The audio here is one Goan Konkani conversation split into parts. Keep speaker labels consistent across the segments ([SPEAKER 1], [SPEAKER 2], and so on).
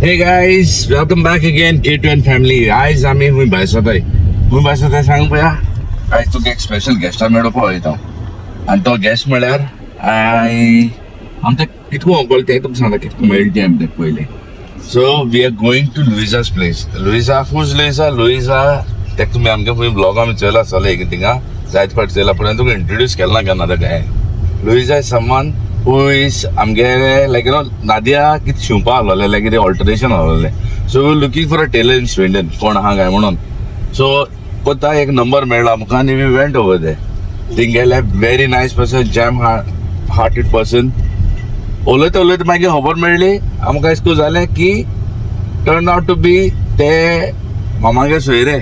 [SPEAKER 1] Hey guys, welcome back again, K2N family. आयज आमी खूंय भायर सरताय, खूंय भायर सरताय सांग पळया. आयज तुका एक स्पेशल गेस्टा मेळोवपा वयता आनी तो गेस्ट म्हळ्यार I आमचे कितको अंकल तें तुमकां सांगता कितको मेळटा तें आमकां पयलीं. So we are going to Louisa's place. Louisa, who's Louisa? Louisa तेका तुमी आमगे खंय ब्लॉग आमी चोयला आसतले एक थिंगा जायते फावट चोयला, पूण तुका इंट्रोड्यूस केला ना केन्ना तेका हांवें. Louisa is someone who is आमगे लायक you know Nadia कितें शिंवपा आहलोलें, लायक कितें alteration आहलोलें. So we looking for a tailor in Swindon कोण आहा काय म्हणून. सो कोता एक नंबर मेळ्ळो आमकां आनी we went over there. Thing गेले, very nice person, gem hearted person. उलयता उलयता मागीर खबर मेळ्ळी आमकां, अशें करून जालें की टर्न आवट टू बी ते मामागे सोयरे,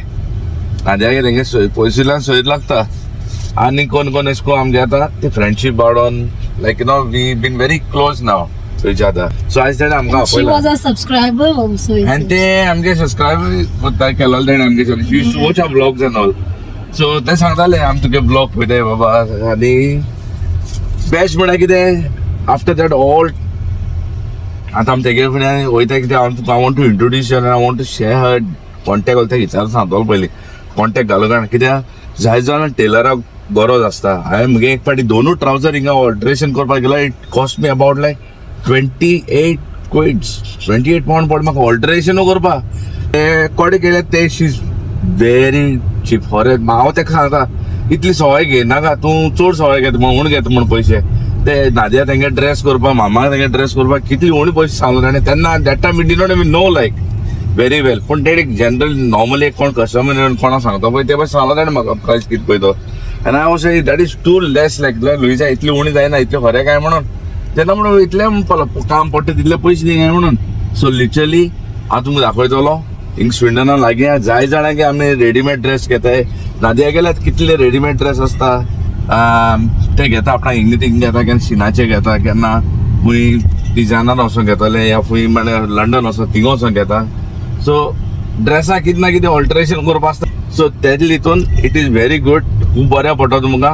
[SPEAKER 1] नाद्यागे तेंगे सोय पयसुल्ल्यान सोयर लागता. आनी कोण कोण अशें करून आमगे आतां ती friendship वाडोन like you know we been very close now to each other. So आयज तेणें आमकां
[SPEAKER 2] She
[SPEAKER 1] आपयला.
[SPEAKER 2] Was a subscriber also. It
[SPEAKER 1] आनी
[SPEAKER 2] seems.
[SPEAKER 1] ते आमगे सबस्क्रायब केलोले तेणें आमगे, she used to watch our vlogs and all. So ते सांगताले आमी तुगे ब्लॉग पळयताय बाबा. आनी बेस्ट म्हळ्यार कितें, आफ्टर that all आतां आमी तेगे फुडें वयता कितें, हांव तुका I want to introduce, I want to share her contact. तेका विचार सांगतलो पयलीं कॉन्टेक्ट घालूं काय, कित्याक जाय जाणां टेलराक गरज आसता. हांवें मुगे एक फावटी दोनूय ट्रावजर हिंगा ऑल्टरेशन करपाक गेलो, it cost me about like 28 quids, £28 पडले म्हाका ऑल्टरेशनू करपाक. ते कोडे केले ते शी is very cheap खरें. हांव ताका सांगता इतली सवाय घेयनाका तूं, चड सवाय घेता म्हूण उणें घेता म्हूण पयशे. ते नादिया तेंगे ड्रेस करपाक, मामाक तेंगे ड्रेस करपाक कितली उणी पयशे सांगलो ताणें तेन्ना. That time we did not even know like very well, पूण ते जनरल नॉर्मली कोण कस्टमर येवन कोणाक सांगता पळय ते पळय सांगलो ताणें म्हाका प्रायस कितें पळय तो. आनी हांव say that is too less, like Louisa इतली उणी जायना, इतलें खरें काय म्हणून. तेन्ना म्हणून इतलें काम पडटा तितले पयशे दी काय म्हणून. सो लिटरली हांव तुमकां दाखयतलो, हिंग स्विंडना लागीं आहा. जाय जाणां की आमी रेडीमेड ड्रेस घेताय, नादिया गेल्यार कितले रेडीमेड ड्रेस आसता ते घेता आपणाक, हिंग थिंग घेता, केन्ना शिनाचे घेता, केन्ना खंय डिजायनार वचोन घेतले या खंय म्हळ्यार लंडन वचोन थिंगा वचोन घेता. सो ड्रेसाक कितें ना कितें ऑल्टरेशन करपा आसता. सो तेजे हितून it is very good, खूब बऱ्या पडटा तुमकां.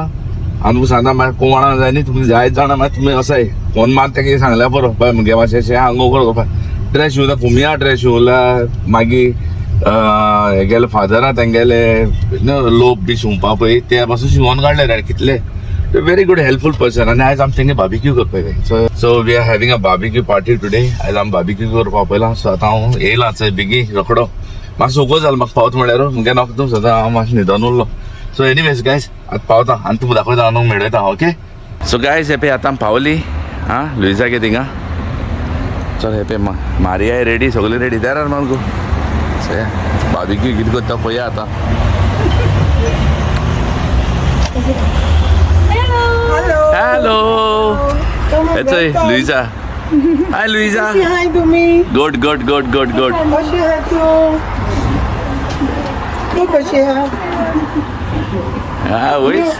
[SPEAKER 1] हांव तुमकां सांगता, मागीर कोणा जाय न्ही, तुमकां जाय जाणां मागीर तुमी असाय फोन मार तेका सांगल्यार पुरो, पळय मुगे मातशें अशें हांगा करपा ड्रेस शिंवता, कुमिया ड्रेस शिंवला. मागीर हेगेले फादरा तेंगेले लोप बी शिंवपा पळय ते पासून शिंवोन काडले रे कितले. Very good helpful person. आनी आयज आमी तेंगे बार्बिक्यू करपाक जाय. So so we are having a barbecue party today. आयज आमी बार्बिक्यू करपाक पयला. सो आतां हांव येयलां चोय बेगी रोकडो, मातसो उगो जालो म्हाका पावता म्हळ्यार मुगे नोक तूं सदां हांव मातशें न्हिदोन उरलो. सो एनीवेज गायज, आतां पावता आनी तुमकां दाखयता, हांव मेळयता. ओके, सो गायज, हे पळय आतां आमी पावली आं लुईसागे थिंगा. चल, हे पळय मारिया रेडी, सगळी रेडी दारार मागो. बार्बिक्यू कितें करता पळया आतां.
[SPEAKER 3] हॅलो.
[SPEAKER 1] हॅलो, येचय लुईसा. हाय लुईसा.
[SPEAKER 3] कशी हाय तुम्ही?
[SPEAKER 1] Good good good good good.
[SPEAKER 3] कशी हाय तू? तू कशी हाय?
[SPEAKER 1] हा वयस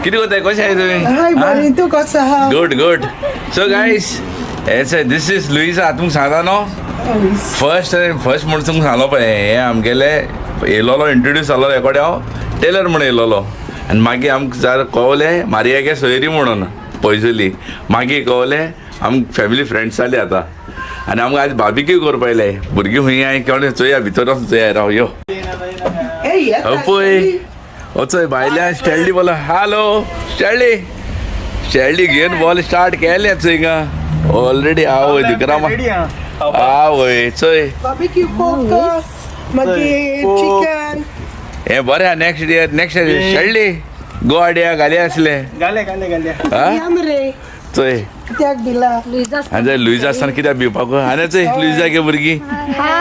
[SPEAKER 1] कितें करताय, कशें आहे तुमी?
[SPEAKER 3] हाय बरी, तू कसो आहा?
[SPEAKER 1] Good good. So guys, हेच this is Luisa. तुमकां सांगता न्हू, फर्स्ट फर्स्ट म्हूण तुमकां सांगलो पळय, हें आमगेले येयलोलो, इंट्रोड्यूस जालो हे कडेन हांव टेलर म्हूण येयलोलो. आनी मागीर आमकां जार कवलें मारियागे सोयरी म्हणून पयसुली, मागीर कवलें आमकां फॅमिली फ्रेंड्स जाली आतां. आनी आमकां आज बार्बिक्यू करपा येयले भुरगीं खंय आहाय कोण चोया, भितर वचून चोया. राव यो. पळय वचय भायल्या स्टेल्डी बोला. हॅलो स्टेल्डी, स्टेल्डी घेवन बॉल स्टार्ट केलें चोय हिंगा ऑलरेडी. आवय दिकरा आवय चोय.
[SPEAKER 3] बार्बेक्यू पोर्क, मागीर चिकन.
[SPEAKER 1] हे बरें आहा. नेक्स्ट इयर, नेक्स्ट इयर शेळ्ळी गोवा घाली आसले.
[SPEAKER 4] घाले घाले घाले.
[SPEAKER 1] हा
[SPEAKER 3] रे.
[SPEAKER 1] चोय.
[SPEAKER 3] कित्याक दिला?
[SPEAKER 2] Luisa.
[SPEAKER 1] आनी जर लुईजा आसतना कित्याक भिवपाक. आनी चोय लुईजा गे भुरगीं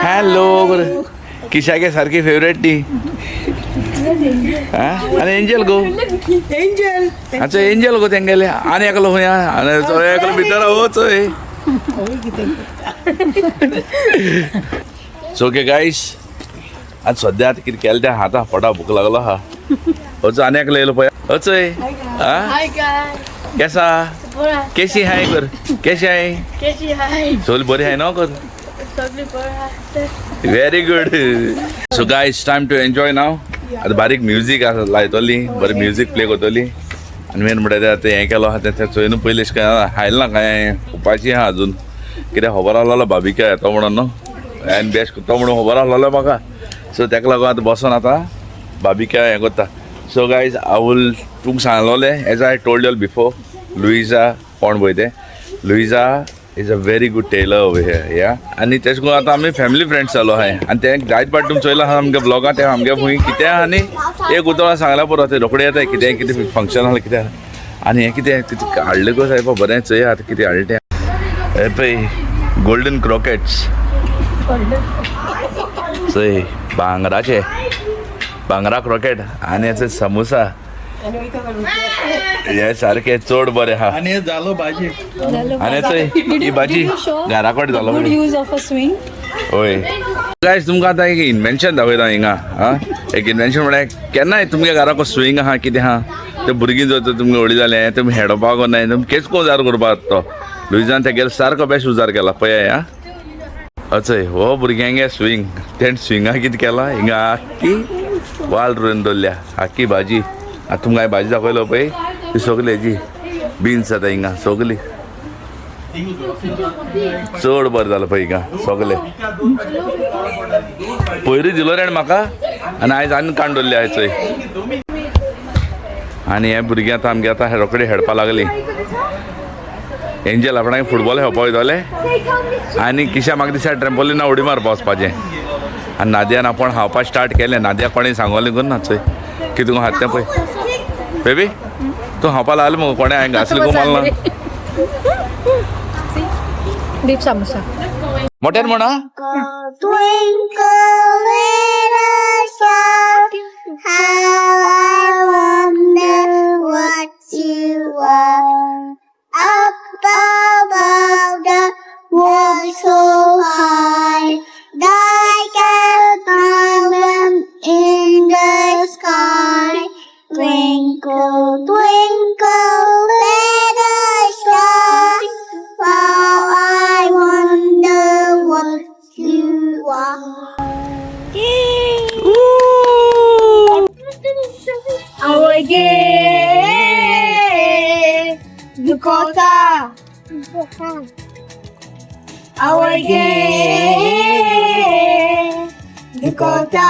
[SPEAKER 1] हॅलो, किशागे सारकी फेवरेट ती. आनी एंजल गो?
[SPEAKER 3] एंजल.
[SPEAKER 1] आनी एंजल गो तेंगेले. आनी एकलो खंय आहा? आनी चोय एकलो भितर हो चोय. सो ओके गायस, आतां सद्या आतां कितें केलें तें आतां पोटा भूक लागलो आहा. वचो आनी एकलो येयलो पळय, वचय. आं
[SPEAKER 5] Hi guys.
[SPEAKER 1] केसा
[SPEAKER 5] बरा.
[SPEAKER 1] केशी हाय कर, केशी हाय?
[SPEAKER 5] केशी हाय.
[SPEAKER 1] सगळी बरी हाय न्हू कर.
[SPEAKER 5] सगळी बरं आसा.
[SPEAKER 1] Very good. So guys, time to enjoy now. आतां बारीक म्युजीक आसा लायतली, बरें म्युजीक प्ले करतली. आनी मेन म्हणटा तें आतां हें केलो आहा तें चोयनू पयलीं अशें काय हायलें ना, कांय उपाशी आहा अजून, कित्याक खबर आहलोलो बार्बिक्यू येता म्हणून न्हू. आनी बेस्ट करता म्हणून खबर आसलेलो म्हाका. सो तेका लागून आतां बसोन आतां बार्बिक्यू हें करता. सो गायज, I will तुमकां सांगलोलें, as I told you before, Luisa कोण पळय तें, Luisa is a very good tailor over here, yeah. आनी तेश करून आतां आमी फॅमिली फ्रेंड्स जालो आहाय. आनी तें जायत पाट तुमी चोयलां आहा आमगे ब्लॉगान, तें आमगे फुंय कितें आहा न्ही, एक उतरां सांगल्यार पुरो, तें रोखडें येता. कितें कितें फंक्शन आसलें कितें आहा. आनी हें कितें कितें हाडलें गो सायबा, बरें चोया आतां कितें हाडलें तें. हे पळय गोल्डन क्रॉकेट्स, चोय भांगराचे, भांगरा क्रॉकेट. आनी हेचे समोसा हे सारके चड बरे आहा.
[SPEAKER 4] आनी जालो भाजी.
[SPEAKER 1] आनी चोय ही भाजी घरा कडेन जालो.
[SPEAKER 6] Good use of a swing.
[SPEAKER 1] होय गायज, तुमकां आतां एक इन्वेन्शन दाखयता हिंगा. आं, एक इन्वेन्शन म्हळ्यार केन्नाय तुमगे घराक स्विंग आहा कितें आहा, ते भुरगीं जर तुमगे व्हडली जालें, तुमी हेडोवपाक नाय, तुमी केस करून उजार करपाक तो लुईजान तेगेलो सारको बेस्ट उजार केला. पळय आं, अचय हो भुरग्यांगे स्विंग, तेणें स्विंगा कितें केलां, हिंगा आख्खी वाल रोवन दवरल्या, आख्खी भाजी. आतां तुमकां हांवें भाजी दाखयलो पळय, ती सगली हेजी बिन्स आतां हिंगा सगली चड बरें जालां पळय हिंगा सगले. पयरूय दिलो रे म्हाका आनी आयज आनी काडून दवरले आयज चोय. आनी हे भुरगीं आतां आमगे आतां रोखडी खेळपा लागली. एंजल आपणाक फुटबॉल खेळपा वयतले आनी किशा म्हाका दिसता ट्रेम्पोलिना उडी मारपा वचपाचें. आनी नादियान आपूण खावपा स्टार्ट केलें. नादिया कोणें सांगोलें करून ना, चोय कितें खाता तें पळय. बेबी, तूं खावपा लागलें मुगो, कोणें हांवें घासलें गो मारलां.
[SPEAKER 6] Beef samosa.
[SPEAKER 1] मोट्यान म्हणा.
[SPEAKER 5] Twinkle, little star, how I wonder what you are. Up above the world so high, like a diamond in the sky. Twinkle, twinkle, little star, how I wonder what you are.
[SPEAKER 2] आवय गे दुखोता, आवय गे दुखोता.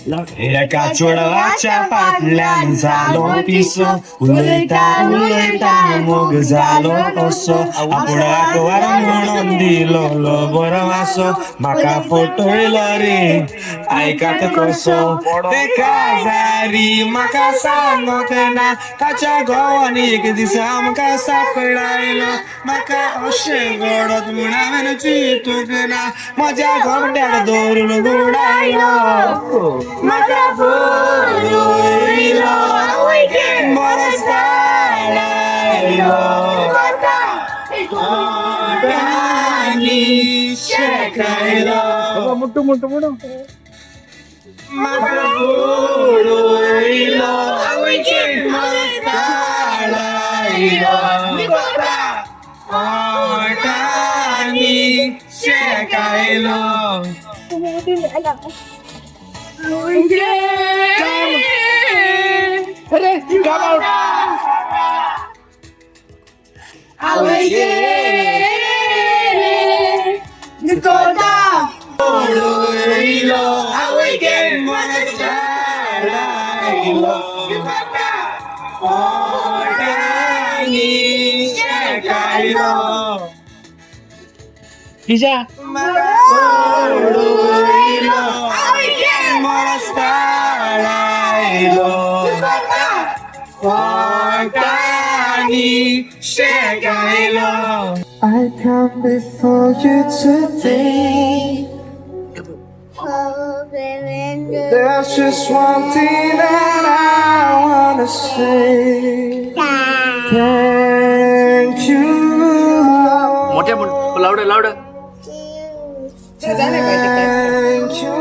[SPEAKER 7] एका चेडवाच्या फाटल्यान जालो पिसो, उलयता उलयता मोग जालो कसो. आपुणाक वरान म्हणून दिलो बरो वासो, म्हाका फटयलो रे आयकात कसो. ते काजारी म्हाका सांगोक ना, ताच्या घोवान एक दीस आमकां सापडायलो. म्हाका अशें घडत म्हूण हांवें चिंतूंक ना, म्हज्या गोमट्याक दवरून घुंवडायलो. म्हाका फटयलो, बरोच पाडायलो, ओंठांनी शेकायलो.
[SPEAKER 1] मुट्टू मुट्टू मुट्टू.
[SPEAKER 7] म्हाका फटयलो, बरोच पाडायलो, ओंठांनी शेकायलो.
[SPEAKER 1] Come out.
[SPEAKER 3] आवय गे दुखोता.
[SPEAKER 7] फटयलो, बरोच पाडायलो, ओंठांनी शेकायलो.
[SPEAKER 4] किशा.
[SPEAKER 7] फटयलो, बरोच पाडायलो, ओंठांनी शेकायलो. I come before you today. There's just one thing that I wanna say. Thank you, Lord.
[SPEAKER 1] मोठ्या म्हण, loud loud.
[SPEAKER 7] Thank you,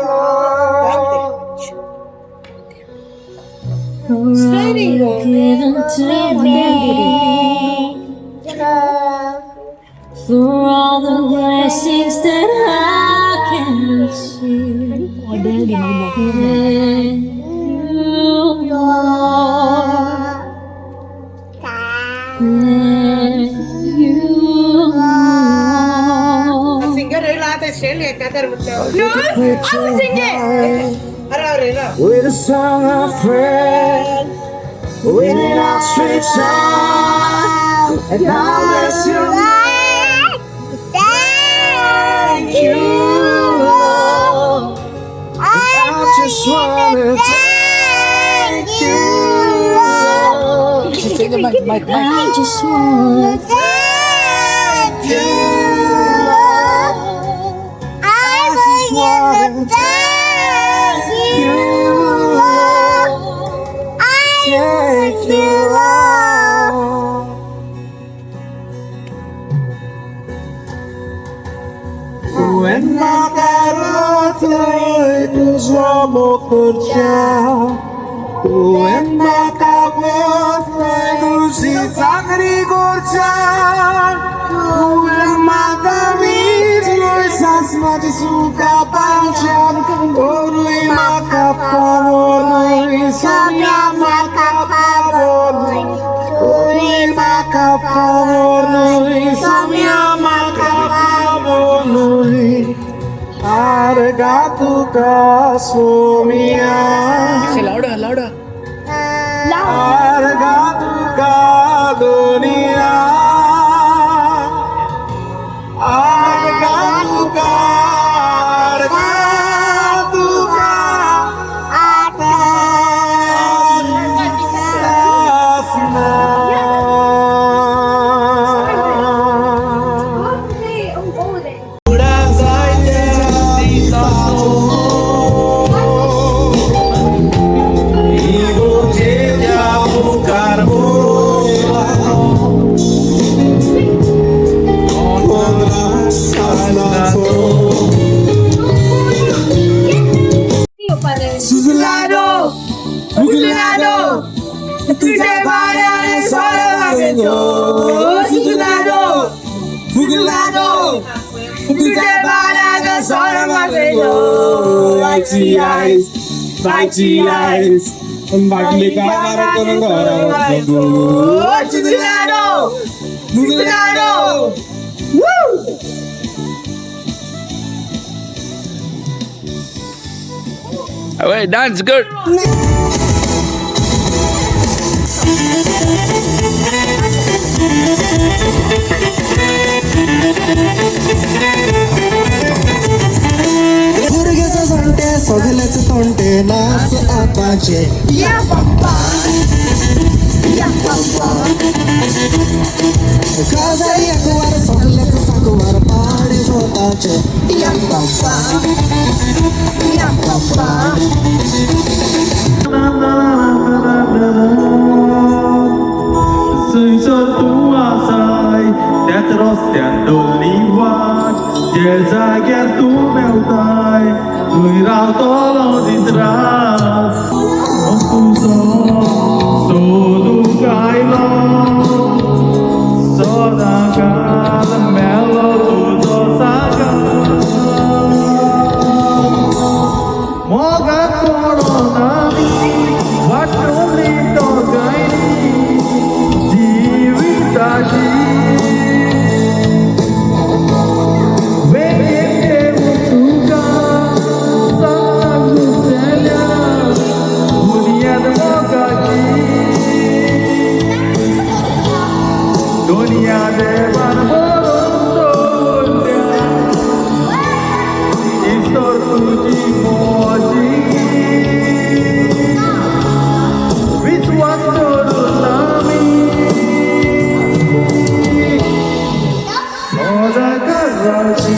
[SPEAKER 7] Lord.
[SPEAKER 2] Given to me for all the blessings that I can see. Thank you, Lord. Thank you, Lord.
[SPEAKER 7] With a song of prayer, with an outstretched arm, and I'll bless your name. Thank you, Lord. I just wanna thank you, Lord.
[SPEAKER 2] I just wanna
[SPEAKER 5] Thank you, Lord. I
[SPEAKER 7] just wanna
[SPEAKER 5] thank you, Lord. I
[SPEAKER 7] Thank you, Lord. When makarotoy तुझो मोकरच्या तुवें म्हाका गोतय तुजी चाकरी करच्या तुवें म्हाका विजलोय सासमाची सुखा पावच्या ओरूय म्हाका फावो न्हय सोम्या म्हाका फावो न्हय ओरूय म्हाका फावो न्हय सोम्या म्हाका फावो न्हय आर्गा तुका सोम्या आर्गा तुका दुनिया आर्गा तुका आर्गा तुका आतां सासना. Suzulado, Mugulado, Suzulado, Mugulado, Mighty eyes, mighty eyes, Suzulado, Mugulado, woo!
[SPEAKER 1] Wait, dance good.
[SPEAKER 7] भुरग्याचा जाणटे सगळेच तोंडे नाच आताचे या पप्पा या पप्पा काजारी अकवार सगळेच साकवार पाडे स्वतःचे या पप्पा या पप्पा.
[SPEAKER 4] थंयसर तूं आसाय त्याच रस्त्यान दवरली वाट जे जाग्यार तूं मेवताय थंय रावतलो दीस रात तुजो सोदूंक आयलो सदां काल मेलो तुजो सागर मोगाक पडोन आमी वाटोली दोगांयनी जिविताची वेंगेंत घेवन तुका सांगतल्या बुन्याद मोगाची दुनिया देवान बरोवन दवरल्या इस्तर तुजी मोजी विस्वास करून आमी सदां कराची.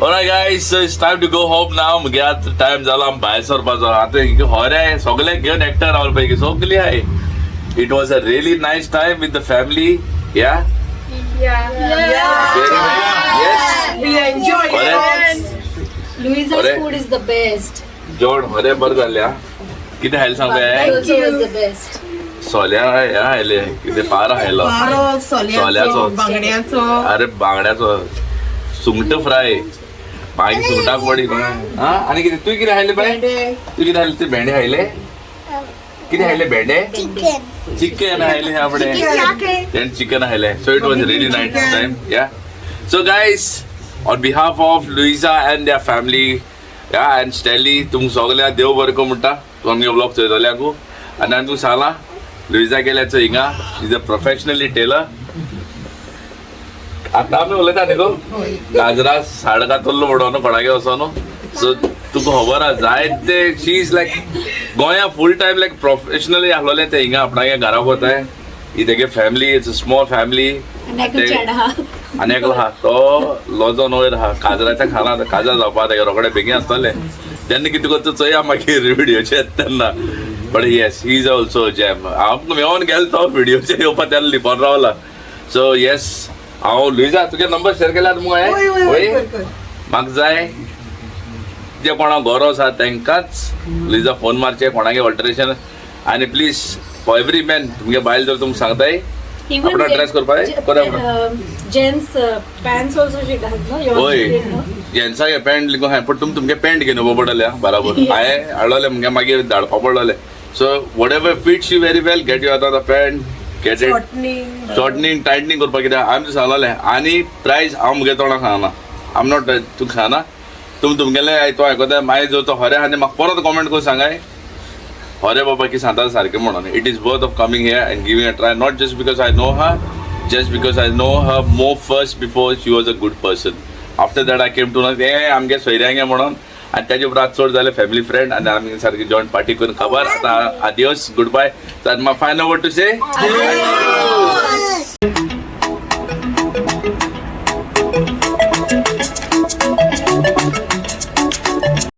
[SPEAKER 1] Alright guys, so it's time to go home now. मुगे आतां टायम जाला आमी भायर सरपाचो. आतां होरे सगळे घेवन एकठांय रावले पळय सगळी आहाय. It was a really nice time with the family. Yeah?
[SPEAKER 3] Yeah.
[SPEAKER 1] Very yes.
[SPEAKER 3] We enjoyed
[SPEAKER 1] बरें
[SPEAKER 3] it.
[SPEAKER 6] Louisa's
[SPEAKER 1] Correct.
[SPEAKER 6] food is the best.
[SPEAKER 1] जेवण बरें बरें जालें आं. कितें खायलें सांग पळय?
[SPEAKER 6] Also was the best.
[SPEAKER 1] सोल्या ह्या खायले कितें पारो खायलो.
[SPEAKER 3] पारो, सोल्याचो,
[SPEAKER 1] सोल्याचो.
[SPEAKER 3] बांगड्याचो.
[SPEAKER 1] अरे बांगड्याचो सुंगट फ्राय मागीर सुंगटाक वडी आं. आनी कितें तूं कितें खायलें बाय?
[SPEAKER 3] भेंडे.
[SPEAKER 1] तूं कितें खायलें? तूं भेंडे खायले? कितें खायले भेंडे?
[SPEAKER 5] Chicken.
[SPEAKER 1] चिकन खायले आपणे.
[SPEAKER 3] Chicken.
[SPEAKER 1] Then chicken खायले. So it was really nice time. Yeah, so guys, On behalf of Luisa and their family, yeah, and Stanley, तुमकां सगळ्या देव बरें करूं म्हणटा. तूं आमगे ब्लॉग चोयतल्यांकू आनी हांवें तुका सांगलां, लुईजा गेल्या चोय हिंगा, is a professionally tailor. आतां आमी उलयता न्ही गो, गाजरा साड घातल्लो म्हणून कोणागे वचोन. सो तुका खबर आहा जायते, शी is like गोंया फूल टायम लायक प्रोफेशनली आसलोलें तें हिंगा आपणागे घराक वताय. ही तेगे family, it's a small family.
[SPEAKER 6] आनी एकलो चेडो आहा.
[SPEAKER 1] आनी एकलो आहा तो लजोन वयर आहा, काजराच्या खाला काजार जावपा तेगे रोखडे बेगीन आसतले तेन्ना कितें करता चोया मागीर व्हिडियोचेर तेन्ना. But yes, he is also gem. हांव मेवोन गेलो तो व्हिडियोचेर येवपा तेन्ना लिपोन रावला. सो येस, हांव लुईजा तुगे नंबर शेअर केल्यार मुगो.
[SPEAKER 3] वय वय वय, कर कर.
[SPEAKER 1] म्हाका जाय जे कोणा गरो आसा तांकांच लुईजा फोन मारचे कोणागे ऑल्टरेशन. आनी प्लीज फॉर एवरी मॅन, तुमगे बायल जर तुमकां सांगताय
[SPEAKER 6] Even
[SPEAKER 1] आपणा ड्रेस करपा कोरा.
[SPEAKER 6] Gents pants also she does, no? Your
[SPEAKER 1] हय,
[SPEAKER 6] no?
[SPEAKER 1] जेंट्साक पॅन्ट लिखून हांवें, पूण तुमी तुमगे पॅन्ट घेवन येवपा पडटलें आं, बराबर हांवें हाडलेलें मुगे, मागीर धाडपा पडलेलें. So whatever fits you very well, get you आतां pant, get it.
[SPEAKER 3] Shortening.
[SPEAKER 1] Shortening, tightening करपाक कित्याक हांवें तुका सांगलेलें. आनी प्रायस हांव मुगे तोंडाक सांगना, आम not तुका सांगना, तुमी तुमगेलें तो आयकता. मागीर जर तो खरें आनी म्हाका परत कॉमेंट करून सांगाय, अरे बाबा की सांगता सारकें म्हणून. It is worth of coming here and giving a try, not just because I know her, just because I know her more first before she was a good person. After that I came to know हे आमगे सोयऱ्यांगे म्हणून, आनी तेजे उपरांत चड जाले फॅमिली फ्रेंड आनी आमी सारकी जॉयंट पार्टी करून खबर. आतां आदियोस, good bye. My final word to say.